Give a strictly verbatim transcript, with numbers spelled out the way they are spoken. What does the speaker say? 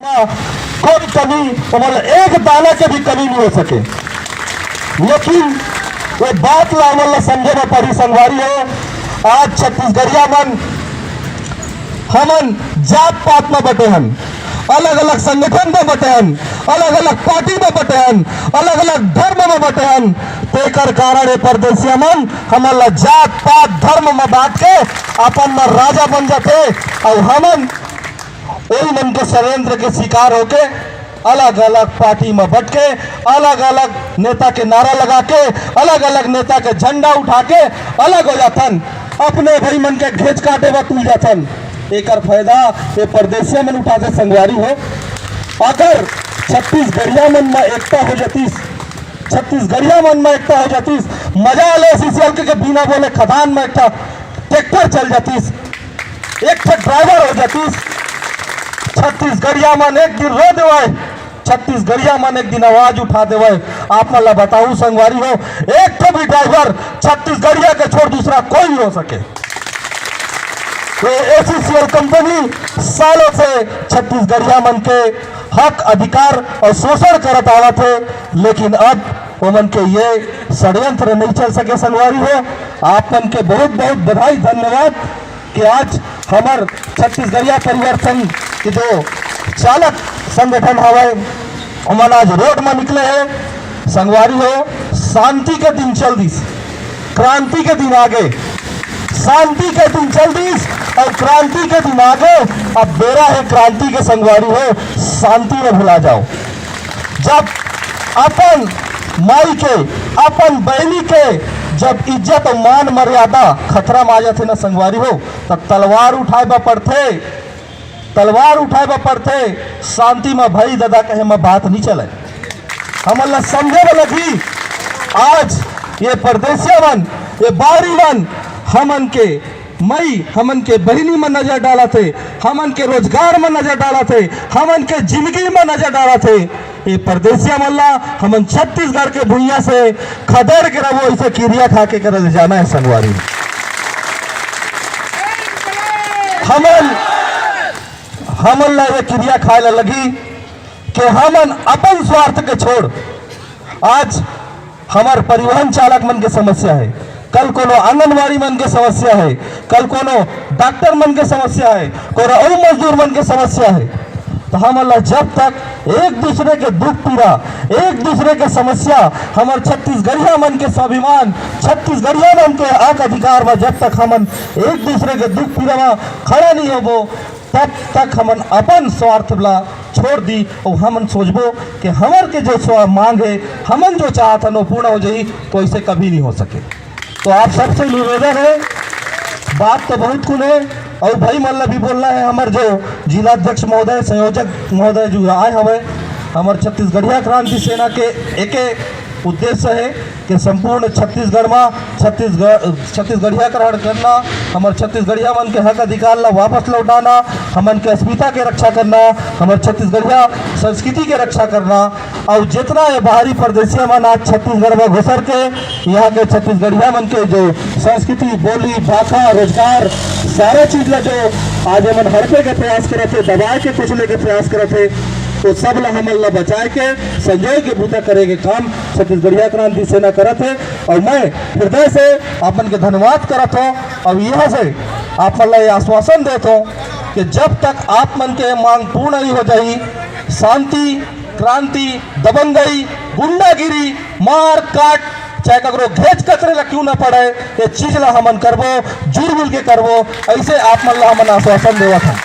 कोई कमी, ओमन एक दाना के भी कमी नहीं हो सके। लेकिन ये बात ला हमन ला समझे बर पड़ी संगवारी हो। आज छत्तीसगढ़िया मन हमन जात पात में बटे हन, अलग अलग संगठन में बटे हन, अलग अलग पार्टी में बटे हन, अलग अलग धर्म में बटे हन। तेकर कारण ये परदेसिया मन हमन ला जात पात धर्म में बांट के अपन में राजा बन जाथे। और हमन ओई मन के षड्यंत्र के शिकार होके अलग-अलग पार्टी में बट के, अलग-अलग नेता के नारा लगा के, अलग-अलग नेता के झंडा उठा के अलग हो जाथन। अपने भाई मन के घेंच काटे बर तुल जाथन। एकर फायदा ये परदेसिया मन उठाथे संगवारी हो। अगर छत्तीसगढ़िया मन में एकता हो जातिस, छत्तीसगढ़िया मन में एकता हो जातिस, मजा आ ले सीसीएल के, के बिना बोले खदान में एक ठा ट्रैक्टर चल जातिस, एक ठा ड्राइवर हो जातिस। छत्तीसगढ़िया मन एक दिन रो देवय, छत्तीसगढ़िया मन एक दिन आवाज उठा देवय। आप मन ला बताऊं संगवारी हो, एक ठो भी ड्राइवर छत्तीसगढ़िया के छोड़ दूसरा कोई नहीं हो सके। ये एसईसीएल कंपनी सालों से छत्तीसगढ़िया मन के हक अधिकार और शोषण करत आवत हे, लेकिन अब ओमन के ये षड्यंत्र नहीं चल सके संगवारी हो। आप मन के बहुत बहुत बधाई, धन्यवाद कि आज हमर छत्तीसगढ़िया परिवार संघ के जो चालक संगठन हवय, ओमन आज रोड म निकले हे। संगवारी हो, शांति के दिन चल दिस, क्रांति के दिन आगे, शांति के दिन चल दिस और क्रांति के दिन आगे। अब बेरा हे क्रांति के संगवारी हो, शांति में भुला जाओ। जब अपन माई के, अपन बहिनी के जब इज्जत और मान मर्यादा खतरा में आ जाथे ना संगवारी हो, तब तलवार उठाए बर पड़थे, तलवार उठाए बर पड़थे। शांति में भाई ददा कहे में बात नहीं चले। हमन ला समझे बर लगही। आज ये परदेसिया मन, ये बाहरी मन हमन के मई, हमन के बहिनी में नजर डालत हे, हमन के रोजगार में नजर डालत हे, हमन के जिंदगी में नजर डालत हे। ये परदेसिया मन ला हमन छत्तीसगढ़ के भुइयां से खदेड़ के रहो, इसे किरिया खा के करे जाना है संगवारी। हमन, हमन ला ये किरिया खाए ला लगही कि हमन अपन स्वार्थ के छोड़, आज हमर परिवहन चालक मन के समस्या है, कल कोनो आंगनवाड़ी मन के समस्या है, कल कोनो डॉक्टर मन के समस्या है, कोनो अउ मजदूर मन के समस्या है, तो हमन ला जब तक एक दूसरे के दुख पीड़ा, एक दूसरे के समस्या, हमर छत्तीसगढ़िया मन के स्वाभिमान, छत्तीसगढ़िया मन के हक अधिकार बर जब तक हमन एक दूसरे के दुख पीड़ा में खड़ा नहीं होबो, तब तक हमन अपन स्वार्थ ला छोड़ दी और हमन सोचबो कि हमर के जो स्व मांग है, हमन जो चाहत हन, वो पूर्ण हो जाही, तो ऐसे कभी नहीं हो सके। तो आप सबसे निवेदन है, बात तो बहुत कुन है और भाई मन ला भी बोलना है। हमर जो जिला अध्यक्ष महोदय, संयोजक महोदय जो आए हवे, हमर छत्तीसगढ़िया क्रांति सेना के एके उद्देश्य है कि संपूर्ण छत्तीसगढ़ में छत्तीसगढ़, छत्तीसगढ़िया ग्रहण करना, हमर छत्तीसगढ़िया मन के हक अधिकार ला वापस लौटाना, हमन के अस्मिता के रक्षा करना, हमर छत्तीसगढ़िया संस्कृति के रक्षा करना। और जितना ये बाहरी परदेसिया मन आज छत्तीसगढ़ में घुसर के यहाँ के छत्तीसगढ़िया मन के जो संस्कृति, बोली, भाखा, रोजगार, सारा चीज ला जो आज हमन हड़पे के प्रयास करत हे, दबाए के कुचले के प्रयास करत हे, वो सब ला हमन ला बचाए के, संजोए के बूता करे के काम छत्तीसगढ़िया क्रांति सेना करत हे। और मैं हृदय से आप मन के धन्यवाद करत हों। और यहाँ से आप मन ला ये आश्वासन देत हों कि जब तक आप मन के मांग पूर्ण नहीं हो जाही, शांति, क्रांति, दबंगई, गुंडागिरी, मार काट, चाहे ककरो घेच कतरे ला क्यों ना पड़े, ये चीज ला हमन करबो, जुड़मिल के करबो। ऐसे आप मन ला हमन आश्वासन देवत हन।